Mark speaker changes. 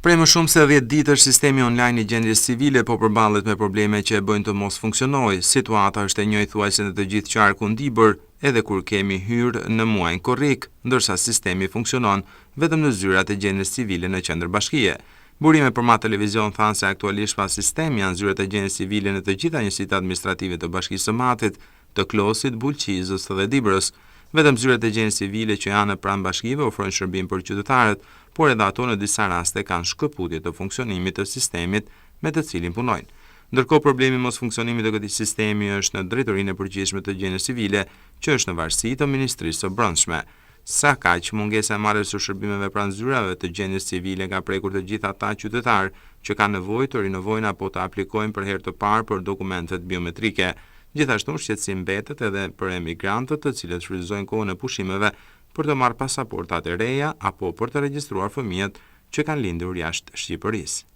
Speaker 1: Prej më shumë se 10 ditësh sistemi online i gjendjes civile po përballet me probleme që e bëjnë të mos funksionojë. Situata është e njëjtë thuajse në të gjithë qarkun Dibër, edhe kur kemi hyrë në muajin korrik, ndërsa sistemi funksionon vetëm në zyrat e gjendjes civile në qendër bashkie. Burime për Mat Televizion thanë se aktualisht pa sistem janë zyrat e gjendjes civile në të gjitha njësitë administrative të Bashkisë së Matit, të Klosit, Bulqizës dhe Dibrës. Vetëm zyrat e gjendjes civile që janë pranë bashkive ofrojnë shërbim për qytetarët, por edhe ato në disa raste kanë shkëputje të funksionimit të sistemit me të cilin punojnë. Ndërkohë problemi i mosfunksionimit të këtij sistemi është në Drejtorinë e Përgjithshme të Gjendjes Civile, që është në varësi të Ministrisë së Brendshme. Sakaq, mungesa e marrjes së shërbimeve pranë zyrave të gjendjes civile ka prekur të gjithë ata qytetarë që kanë nevojë të rinovojnë apo të aplikojnë për herë të parë për dokumentet biometrike. Gjithashtu, shqetësim mbetet edhe për emigrantët të cilët shfrytëzojnë kohën e pushimeve për të marrë pasaportat e reja apo për të regjistruar fëmijët që kanë lindur jashtë Shqipërisë.